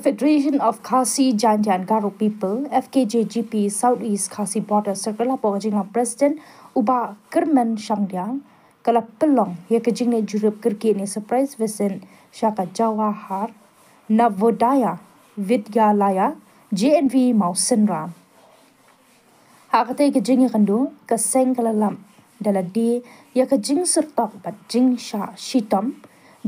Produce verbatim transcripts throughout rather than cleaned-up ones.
Federation of Khasi Jaintia and Garo People, F K J G P, South East Khasi Border Circle, hapoh ka jingïalam President u Bah Kyrmen Shangdia, ka la pynlong ïa ka jingleit jurip kyrkieh ne surprise visit sha ka Jawahar Navodaya Vidyalaya, J N V Mawsynram. Ha katei ka jingïakynduh, ka seng ka la lap da lade ïa ka jingsyrtok bad jingshah shitom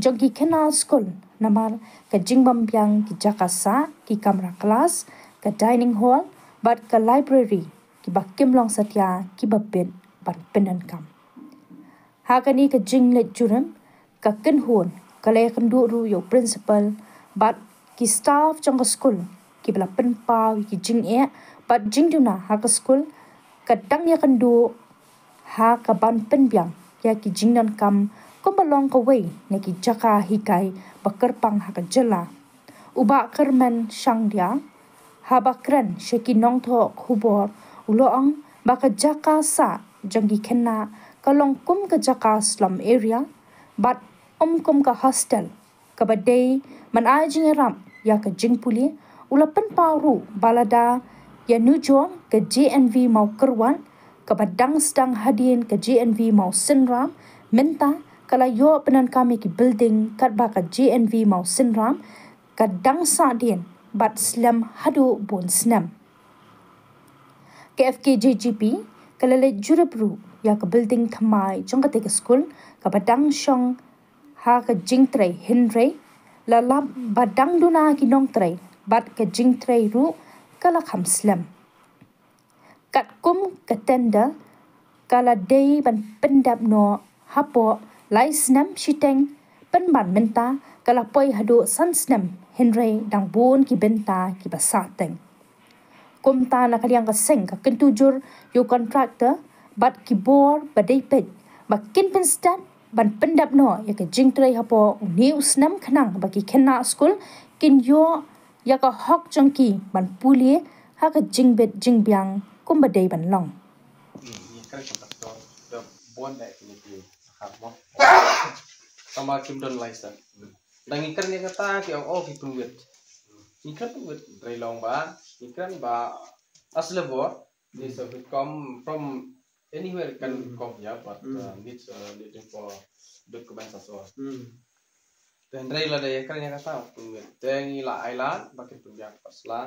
jong ki khynnah skul namar ka jingbym biang ki jaka sah, ki kamra klas, ka dining hall bad ka library, kiba kim long satia kiba bit ban pyndonkam. Ha kane ka jingleit jurip, ka kynhun ka la ïakynduh ruh ïa u principal bad ki staff jong ka skul, kiba la pynpaw ïa ki jingeh bad jingduna ha ka skul, ka dang ïakynduh ha kaban pynbiang ïa ki jingdonkam kumba long kawei na ki jaka hikai ba kyrpang ha ka jylla. U Bah Kyrmen Shangdia, haba kren sha ki nongthoh khubor, u la ong ba ka jaka sah jong ki khynnah ka long kum ka jaka slum area bad ym kum ka hostel kaba dei ban ai jingïarap ïa ka jingpule. U la pynpaw ruh ba lada ïanujor, ka J N V Mawkyrwat kaba dang sdang hadien ka J N V Mawsynram mynta ka la ïoh pyndonkam ïa ki building, katba ka J N V Mawsynram ka dang sahdien bad slem haduh bun snem. Ka F K J G P ka la leit jurip ruh ïa ka building thymmai jong katei ka skul kaba dang shong ha ka jingtrei, hynrei la lap ba dang duna ki nongtrei bad ka jingtrei ruh ka la kham slem. Katkum ka tender ka la dei ban pyndep noh hapoh lai snem shiteng, pynban mynta ka la poi haduh san snem, hynrei dang bun ki bynta kiba sahteng. Kumta na ka liang ka seng ka kyntu jur ïa u contractor bad ki bor ba dei peit ba kin pynstet ban pyndep noh ïa ka jingtrei hapoh une u snem, khnang ba ki khynnah skul kin ïoh ïa ka hok jong ki ban pule ha ka jingbit jingbiang kumba dei ban long. Hmm, ngi kren contractor da bun da kine ki hak mo. Tangba kim don license. Da ngi kren ïa kata ki ong, oh, ki pynwit. Ngi kren pynwit, hynrei long ba ngi kren ba as labour, they should come from anywhere, can come here, but uh, needs uh, needing for documents as well. Te hynrei lada ïa kren ïa kata pynwit, te ngi la ai lad ba kin pynbiang pat sla.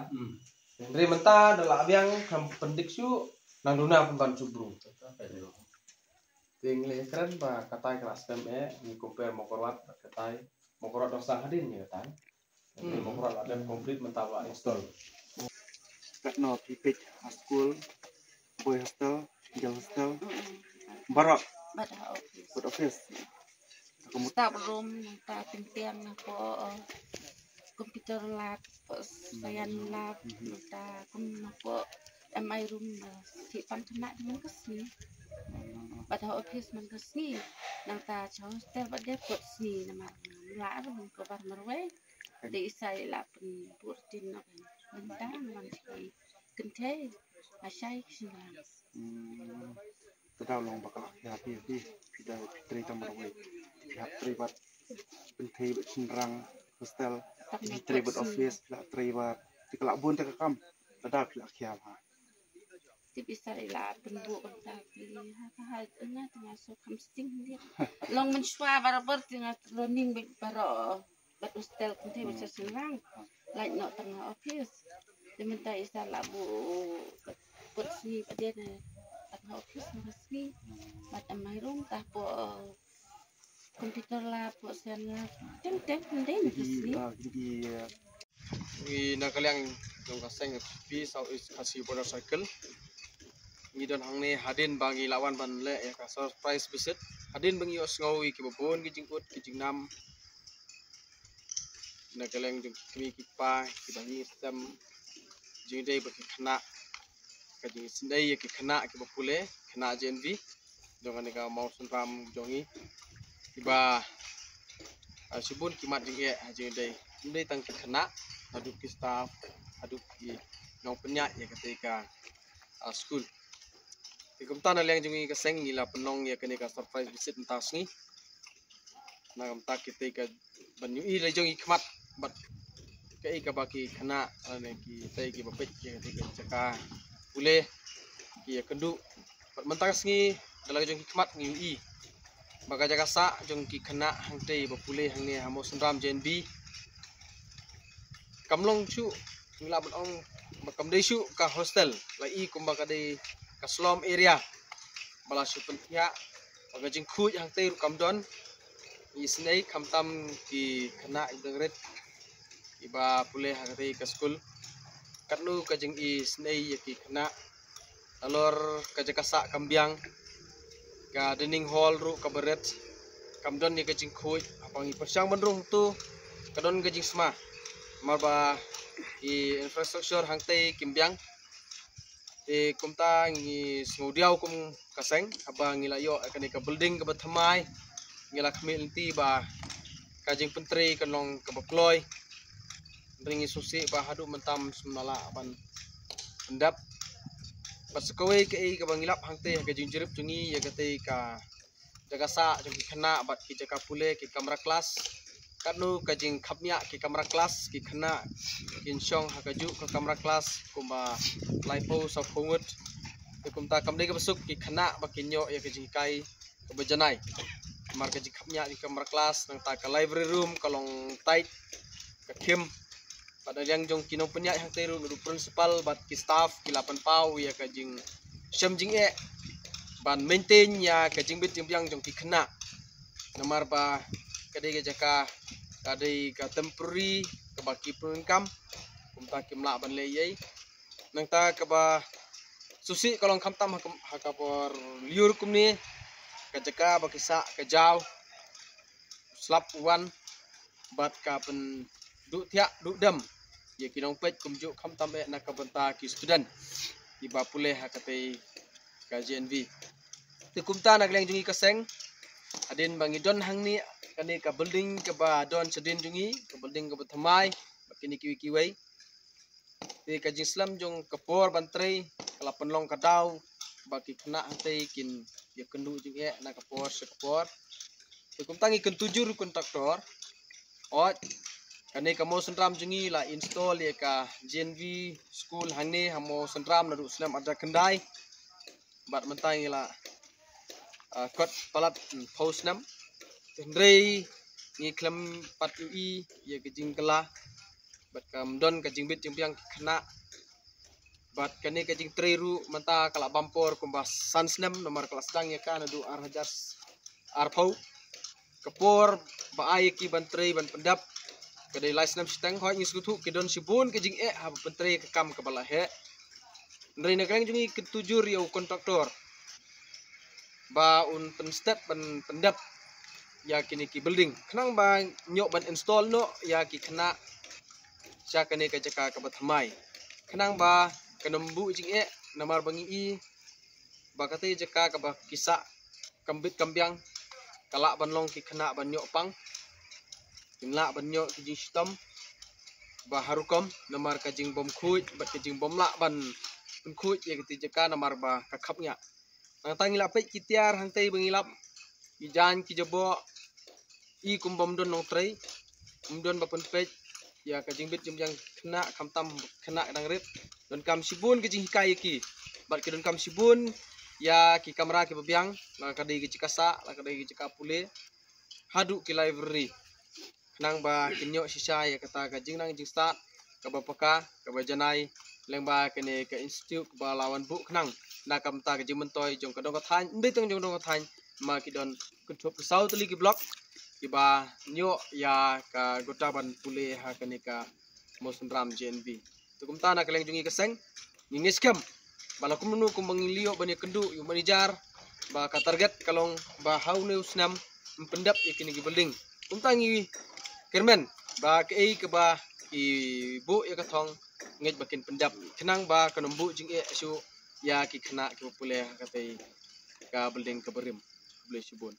Te hynrei mynta da la biang, kham pyndik shuh, nang duna pynban shuh bru. Te ngi la ïa kren ba katai ka la skhem eh, ngi compare Mawkyrwat bad katai. Mawkyrwat dang sdang hadien ïa katai. Hynrei Mawkyrwat la dep complete, mynta ba install. Katno phi peit ha skul, boy hostel, girl hostel, baroh bad office. Staff room, nangta tympiang, nangta computer lab, science lab, nangta kum nangta M I room, shi pan khynnah man ka sngi. Bad ha office man ka sngi, nangta cha hostel bad dei kot sngi namar la room ka bar marwei. Te isa i la pynbur tin ok. Mynta man ki kynthei, ashai ki shynrang. Te da long ba ka la khia phi, phi, phi da phi trei tang marwei. Phi hap trei bad kynthei bad shynrang, hostel. Phi trei bad office, phi la trei bad. Te ka la bun te ka kam. Te da phi la khia ha. Tip isa i la pynbur kumta phi. Ha ka ha nga te nga so kham sting dia. Long mynshuwa barabor te nga learning bad baroh. Bad hostel kynthei bad shynrang. Lait noh tang ha office. Te mynta isa la buh kot sngi pat dei tang ha office, tang ha sngi. Bad amai rum ta hapoh computer lab, hapoh science lab. Teng teng pynban ka sngi. Ngi na ka liang jong ka seng F P South East Khasi Border Circle, ngi don hangne hadien ba ngi la wan ban leh ïa ka surprise visit. Hadien ba ngi ïohsngew ïa kiba bun ki jingkut ki jingnam na ka liang jong ki kmie ki kpa kiba ngi stem jingdei bad ki khynnah, ka jingsngewdei ïa ki khynnah kiba pule, khynnah J N V jong kane ka Mawsynram jong ngi, kiba, ah, shibun ki mad jingeh ha jingdei. Ym dei tang ki khynnah, haduh ki staff, haduh ki nongpynïaid ïa katei ka, ah, skul. Te kumta na liang jong ngi ka seng ngi la pynlong ïa kane ka surprise visit mynta sngi. Na kumta kitei ka ban ïohi la jong ngi khmat bad kaei kaba ki khynnah lane ki tei kiba peit ki, ki jaka pule ki ïa kynduh. Bad mynta ka sngi da la ka jong ki khmat ngi ïohi ba ka jaka sah jong ki khynnah hangtei ba pule hangne ha Mawsynram J N V kam long shuh, ngi lah ban ong ba kam dei shuh ka hostel, la i kumba ka dei ka slum area ba la shu pynthiah. Ba ka jingkhuid hangtei ruh kam don. Ngi isynei khamtam ki khynnah ki dang rit kiba pule ha katei ka skul. Katno ka jingisynei ïa ki khynnah. Nalor ka jaka sah kam biang, ka dining hall ruh kaba rit kam don ïa ka jingkhuid. Haba ngi pyrshang ban rung hangto ka don ka jingsma, namar ba ki infrastructure hangtei kim biang. Te kumta ngi sngewdiaw kum ka seng haba ngi la ïoh kane ka building kaba thymmai. Ngi la khmih lynti ba ka jingpyntrei kan long kaba kloi. Hynrei ngi sngewsih ba haduh mynta ym shym la lah ban pyndep. Bad sa kawei kaei kaba ngi lap hangtei ha ka jingjurip jong ngi ïa katei ka jaka sah jong ki khynnah bad ki jaka pule, ki kamra klas. Katno ka jingkhapngiah ki kamra klas, ki khynnah kin shong ha kajuh ka kamra klas kumba laiphew sawphew ngut. Te kumta kam dei kaba suk ki khynnah ba kin ïoh ïa ka jinghikai kaba janai. Namar ka jingkhapngiah ki kamra klas, nangta ka library room ka long tight, ka khim. Bad na liang jong ki nongpynïaid hangtei ruh, naduh principal bad ki staff ki la pynpaw ïa ka jingshem jingeh ban maintain ïa ka jingbit jingbiang jong ki khynnah. Namar ba ka dei ka jaka ka dei ka temporary kaba ki pyndonkam, kumta kim lah ban leh ei ei. Nangta kaba sngewsih ka long khamtam ha ka, ha ka por lyiur kumne, ka jaka ba ki sah ka jaw, slap u wan bad ka pynduh thiah duh dem ïa ki nongpeit kumjuh khamtam eh na ka bynta ki student kiba pule ha katei ka J N V. Te kumta na ka liang jong ngi ka seng, hadien ba ngi don hangne kane ka building kaba don shadien jong ngi, ka building kaba thymmai bad kine kiwei kiwei. Te ka jingslem jong ka por ban trei ka la pynlong ka daw ba ki khynnah hangtei kin ïa kynduh jingeh na ka por sha ka por. Te kumta ngi kyntu jur u kontraktor. Ot, kane ka Mawsynram jong ngi la install ïa ka J N V school hangne ha Mawsynram naduh snem ar hajar khyndai. Bad mynta ngi la, ah, kot palat, hmm, phew snem. Hynrei ngi khlem pat ïohi ïa ka jingkylla bad kam don ka jingbit jingbiang ki khynnah. Bad kane ka jingtrei ruh mynta ka la bam por kumba san snem, namar ka la sdang ïa ka naduh ar hajar arphew. Ka por ba ai ïa ki ban trei ban pyndep ka dei lai snem shiteng. Hooid, ngi sngewthuh ki don shibun ka jingeh haba pyntrei ka kam kaba la heh. Hynrei na ka liang jong ngi kyntu jur ïa u kontraktor ba un pynstet ban pyndep ïa kine ki building khnang ba ïoh ban install noh ïa ki khynnah sha kane ka jaka kaba thymmai, khnang ba kan ym buh jingeh. Namar ba ngi i ba katei jaka kaba ki sah kam bit kam biang, ka lah ban long ki khynnah ban ïoh pang, kin lah ban ïoh ki jingshitom ba har rukom, namar ka jingbymkhuid bad ka jingbymlah ban pynkhuid ïa katei jaka namar ba ka khapngiah. Nangta ngi la peit ki tiar hangtei ba ngi lap, ki jaiñ ki jaboh, i kum bym don nongtrei, ym don ba pynpeit ïa ka jingbit jingbiang khynnah, khamtam khynnah dang rit. Donkam shibun ka jinghikai ïa ki bad ki donkam shibun ïa ki kamra kiba biang, la ka dei ki jaka sah, la ka dei ki jaka pule, haduh ki library, khnang ba kin ïoh shisha ïa kata ka jingnang jingstad kaba paka, kaba janai lyngba kane ka institute kaba la wan buh khnang na ka bynta ka jingmyntoi jong ka dong ka thaiñ, ym dei tang jong ka dong ka thaiñ, ma ki don kynthup ka saw tylli ki block kiba ïoh ïa ka gota ban pule ha kane ka Mawsynram J N V. Te kumta na ka liang jong ngi ka seng, ngi ngeit skhem ba la kumno kumba ngi la ïoh ban ïakynduh ïa u manager ba ka target ka long ba ha une u snem yn pyndep ïa kine ki building. Kumta ngi kyrmen ba kaei kaba ki buh ïa ka thong, ngeit ba kin pyndep khnang ba kan ym buh jingeh shuh ïa ki khynnah kiba pule ha katei ka building kaba rim. Khublei shibun.